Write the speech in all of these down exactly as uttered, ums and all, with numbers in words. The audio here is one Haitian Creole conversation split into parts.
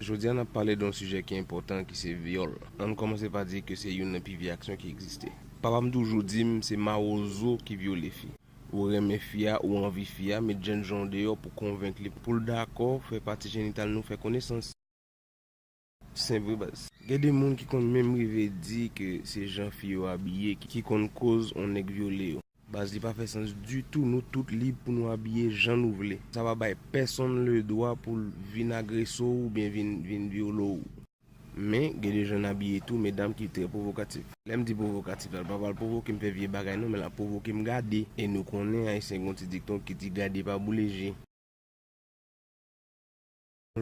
Jodi a, n ap pale de yon sijè ki enpòtan, ki se vyòl. Ann kòmanse pa di ke se youn nan pi vye aksyon ki egziste. Papa m toujou di m se mawozo ki vyole fi. Ou renmen fi a, ou anvi fi a, met jènjan w deyò pou konvenk li, pou l dakò fè pati jenital nou fè konesans. Senp wi baz. Gen de moun ki konn menm rive di ke se jan fi yo abiye ki, ki konn koz on nèg vyole yo. Baz, li pa fè sans ditou, nou tout lib pou nou abiye jan nou vle. Sa pa bay pèsonn ledwa pou l vin agrese w oubyen vin, vin vyole w. Men, gen de jan n abiye tou, medam, ki trè pwovokatif. Lè m di pwovokatif la, l pa pral pwovoke m fè vye bagay non, men l ap pwovoke m gade. E nou konnen Ayisyen gen yon ti dikton ki di gade pa boule je.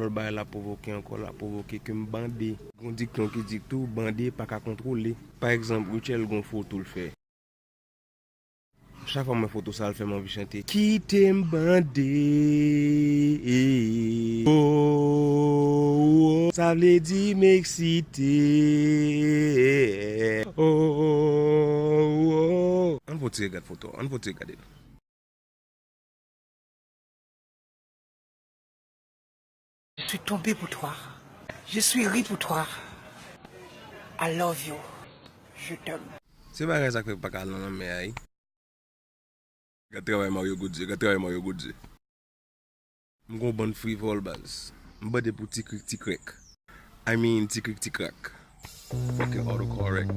Lòt bagay l ap pwovoke ankò, l ap pwovoke ke m bande. Gen yon dikton ki di tou, bande pa ka kontwole. Pa egzanp, Rutshelle gen yon foto l fè. Chak fwa m wè foto sa, l fè m anvi chante. Kite m bande. Oh, oh, oh. Sa vle di m eksite. Oh, oh, oh. Ann fon ti regade foto, ann fon ti regade l. Je suis tombé pour toi. Je suis ri pour toi. I love you. Je t'aime. Se bagay sa k fè pa ka al nan lanmè a wi. Gad travay Mario Goudye, gad travay Mario Goudye. M gon bann frivòl baz. M bande pou ti krik ti krèk. I mean ti krik ti krak. Fucking autocorrect.